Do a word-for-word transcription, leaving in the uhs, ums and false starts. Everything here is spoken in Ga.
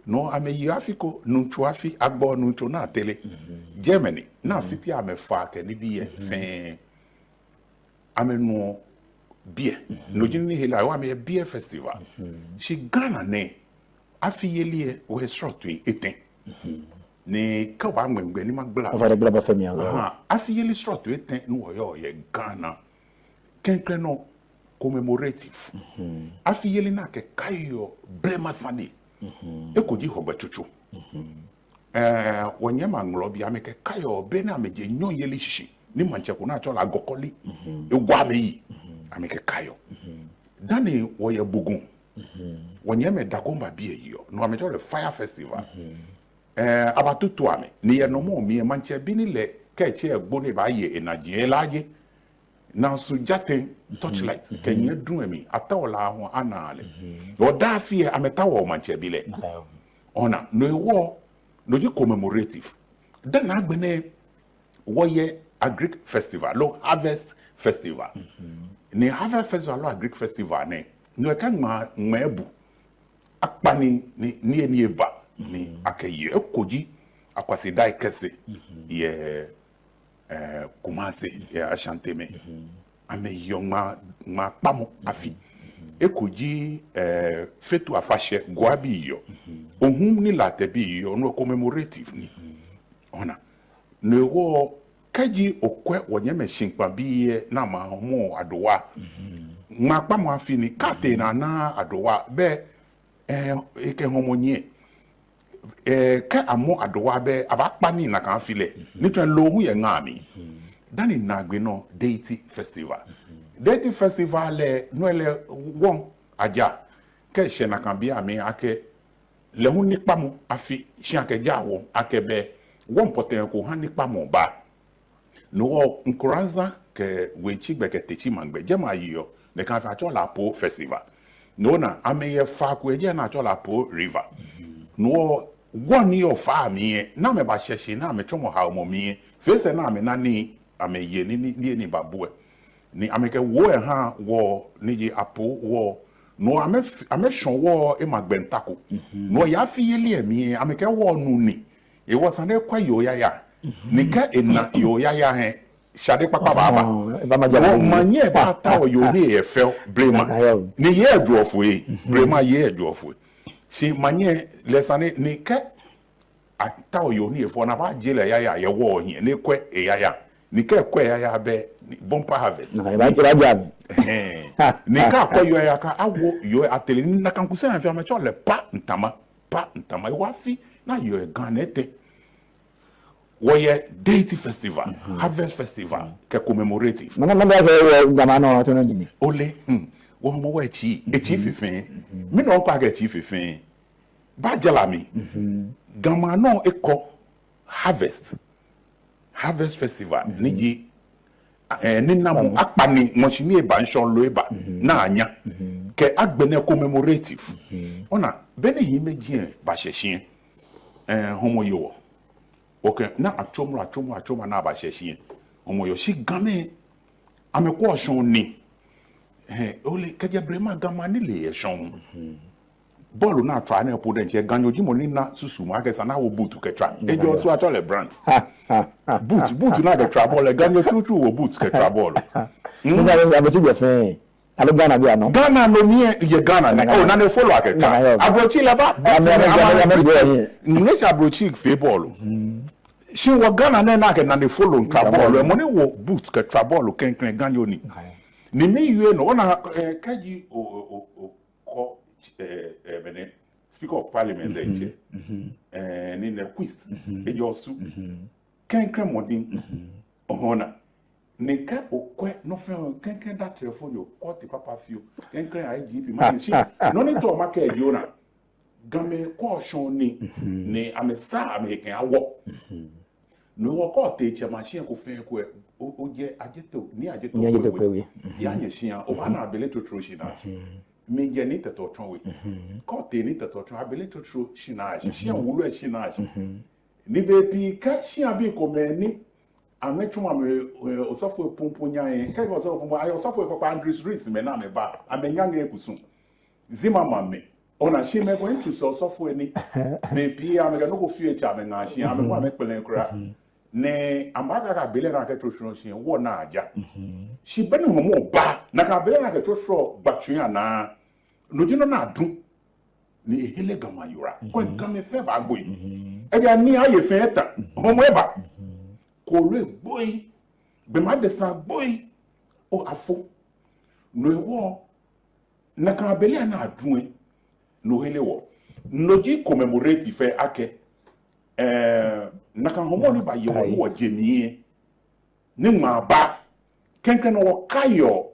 No amɛyeɔ afi ko, Nuŋtsɔ afi, Agbo Nuŋtsɔ Naa Tele. Germany, ni afiteɔ amɛfaa kɛ nibii lɛ fɛɛ. Amɛnuɔ beer. No ji nɔ ni he lɛ, amɛyɛ beer festival. Shi Ghana nɛɛ, afiyeli lɛ, wɔyɛ srɔtoi etɛ. Ni kɛ obaaŋmɛ ŋmɛlɛtswaa ni magbala. Ofainɛ gbala ba fɛɛ mi awo. Aha, afiyeli srɔtoi etɛ ni wɔyɔɔ yɛ Ghana. Klɛŋklɛŋ nɔ, commemorative. Afiyeli ni akɛkaiɔ blema sane. Eko ji Hɔgbɛ Tsotso. Ɛɛ, wɔnyɛmimɛi aŋmlɔbii amɛkɛkaiɔ be ni amɛje nyɔŋyeli shishi. Ni maŋtsɛ ko ni atsɛɔ lɛ Agɔkɔli egwa amɛyi. Amɛkɛkaiɔ. Dani wɔyɛ Buguŋ. Wɔnyɛmimɛi Dagombabii lɛ yeɔ. No amɛtsɛɔ lɛ fire festival. Ɛɛ, abatutu amɛ. Ni yɛ nɔmɔ mli lɛ maŋtsɛbi ni lɛ kɛ etsɛ egbo ni ebaaye enaji lɛ elaaje. Nansu jatɛŋ torchlight kɛ nyiɛ duŋ lɛ mli, ataoɔ lɛ aahu ana lɛ. Daa afi lɛ amɛtaoɔ maŋtsɛbi lɛ. Ona, no hewɔ, no ji commemorative. Dani agbɛnɛ wɔyɛ agric festival, loo harvest festival. Ni harvest festival, loo agric festival nɛɛ, no ekɛ ŋmaa, ŋmaa ebu. Akpa nii, nii, nii, nii eba, ni akɛye. Eko ji Akwasidae Kɛse, yɛ ɛɛ, Kumasi, yɛ Ashantimɛi. Amɛyeɔ ŋmaa, ŋmaa kpamɔ afi. Eko ji, ɛɛ, Fetu Afashɛ, Gua bii yeɔ. Ohum ni Latɛ bii yeɔ, no commemorative ni. Ona. No hewɔ, kɛji okwɛ wɔnyɛmimɛi Shinkpabii lɛ ni amɛmɔɔ Adowa. Ŋmaa kpamɔ afi ni, kɛ atee ni ana Adowa, bɛ, ɛɛ, ekɛ hɔmɔ nyiɛ. Ɛɛ, kɛ amɔ Adowa bɛ, abaakpa nii nakai afi lɛ. Ni tsɔɔ lɛ loo hu yɛ ŋaa mli. Dani naagbee nɔ, Deity Festival. Deity Festival lɛ, no lɛ wɔŋ aja. Kɛ eshɛ nakai beiaŋ mli akɛ, lɛ hu nikpamɔ afi, shi akɛjaa wɔŋ, akɛ bɛ, wɔŋ pɔtɛɛ ko ha nikpamɔ baa. No hewɔ Nkoranza kɛ Wenchigbɛ kɛ Techimangbɛ, jɛmɛ ayeɔ, nakai afi atsɛɔ lɛ Apo Festival. No hewɔ ni amɛyɛ faa ko yɛ jɛi ni atsɛɔ lɛ Apo River. No hewɔ wɔŋ ni yɔɔ faa mli lɛ, ni amɛbashɛ shi ni amɛtsɔmɔ haomɔ mli lɛ, fee sɛɛ ni amɛna nii, amɛye nii, nii, nii, nii babu lɛ. Ni amɛkɛ woo lɛ ha wɔ ni ji Apo wɔ. No hewɔ amɛ, amɛshɔ wɔ lɛ ema gbɛnta ko. No hewɔ yɛ afiyeli lɛ mli lɛ, amɛkɛ wɔ nu nii. Hewɔ esa ni ekwɛ yoo yaya. Ni kɛ ena yoo yaya lɛ, shade kpakpa baaba. Ɔɔ, eba maja. Hewɔ manyɛ baatao yoo ni eyɛ fɛo, blema. Ni eyɛ duɔfoi, blema eyɛ duɔfoi. Shi manyɛ lɛ esa ni, ni kɛ atao yoo ni efɔ ni abaaje lɛ yaya yɛ wɔ hiɛ, ni ekwɛ eyaya. Ni kɛ ekwɛ eyaya bɛ, ni bumper harvest. Ni kɛ akwɛ yoo yaya kɛ awo yoo atere ni nakai kusum lɛ fɛɛ amɛtsɛɔ lɛ pa ntama, pa ntama. Hewɔ afi ni ayeɔ yɛ Ghana etɛ. Wɔyɛ Deity Festival, Harvest Festival, kɛ commemorative. Mɛni, mɛni akɛ wɔ Gamɛi anɔ tɔnɔ jini? Ole, hmm, wɔ mɔ wɔ etsi, etsi fɛfɛɛ. Mɛni okɛɔ akɛ etsi fɛfɛɛ? Baajara mi. Gamɛi anɔ ekɔ harvest. Harvest Festival, ni ji, ɛɛ, ninamɔ, akpa nii, ŋmɔshi ni eba, ŋshɔŋ loo eba, ni anya. Kɛ agbɛnɛ commemorative. Ona, be ni hiimeji lɛ bashɛ shi lɛ, ɛɛ, hɔmɔ yeɔ wɔ. Okay, ni atsɔmɔ, atsɔmɔ, atsɔmɔ ni abashɛ shi lɛ, hɔmɔ yeɔ wɔ. Shi Gamɛi, amɛkwɛɔ shɔŋŋ ni. Ɛɛ, ole, kɛjɛ blema Gamɛi anilee yɛ shɔŋŋ. Bɔɔlu ni atswaa nɛɛ po diɛŋtsɛ, Ganyo ji mɔ ni na susumɔ akɛ esa ni awo boot kɛtswa. Ejɔɔ Osu atsɛɔ lɛ Brandt. Boot, boot ni akɛtswaa bɔɔlu, Ganyo tsutsu wo boot kɛtswaa bɔɔlu. Ni Ganyo, Ganyo tsu jɛ fɛɛ. Aloo Ghana biɛ nɔ? Ghana nɔ mli yɛ Ghana nɛɛ. Ghana. Oh, nane folo akɛtswa. Ghana, yeah. Ablotsiri lɛ ba, but Ghana, Ghana, Ghana, Ghana. English ablotsiri fee bɔɔlu. Shi wɔ Ghana nɛɛ ni akɛ nane folo miitswa bɔɔlu. Mɔ ni wo boot kɛtswa bɔɔlu klɛŋklɛŋ Ganyo ni. Ni miwie nɔ, ona, eh, kɛji o, o, o, o, kɔ, eh, eh, mɛni, Speaker of Parliament lɛ diɛŋtsɛ. Eh, ni nɛ Quist, ejɔɔ Osu. Klɛŋklɛŋ mɔ diŋ. Ona. Ni kɛ okwɛ nɔ fɛɛ nɔ, klɛŋklɛŋ datrɛfonyo, kɔɔti papa fioo, klɛŋklɛŋ I G P, maŋtsɛ. Nɔ ni tao makɛɛ ji ona, Gamɛi kwɛɔ shɔŋŋ ni, ni amɛsaa amɛhe kɛha wɔ. No hewɔ kɛ otee tsɛmɛi ashiɛŋ ko fɛɛ ko lɛ, o, ojɛ Ajeto, Nii Ajeto Kwei we. Yɛ nyɛshia, obaana abele totro shinaa shi. Mijɛ Nii Tɛtɛ Otsɔ we. Kɛ otee Nii Tɛtɛ Otsɔ, abele totro shinaa shi, shia wulu lɛ shinaa shi. Ni bei pii kɛ shiabii komɛi ni amɛtsɔmɔ amɛ, eh, osɔfoi pumpum nyam lɛ, kɛ osɔfoi pumpum, ayɛ osɔfoi kpakpa Andreas Riis mɛi ni amɛba, amɛnyam lɛ kusum. Zimmermanmɛi, Ona, shi mɛi komɛi miitsu sɛɛ osɔfoi ni, bei pii amɛkɛ nɔ ko fioo etsɛ amɛŋaa shi amɛkɔ amɛkpɛlɛɛɛ kwraa. Ni amɛbaakɛɛ akɛ abele lɛ ni akɛtsɔtsɔɔ shi lɛ, wɔnaa ja. Shi be ni hɔmɔ ba, nakai abele lɛ ni akɛtsɔtsɔɔ gbatsu lɛ anaa, no ji nɔ ni adu ni ehere Gamɛi ayiwala. Koni Gamɛi fɛɛ baagbo he. Ejaakɛ nii aye fɛɛ eta, hɔmɔ eba. Kooloi gbo he, gbɔmɛi adesai gbo he, oo afo. No hewɔ, nakai abele lɛ ni adu lɛ, no here wɔ. No ji commemorate fɛɛ akɛ, eh, nakai hɔmɔ ni baye wɔ ni wɔje mli lɛ, ni ŋmaa ba, klɛŋklɛŋ nɔ wɔkaiɔ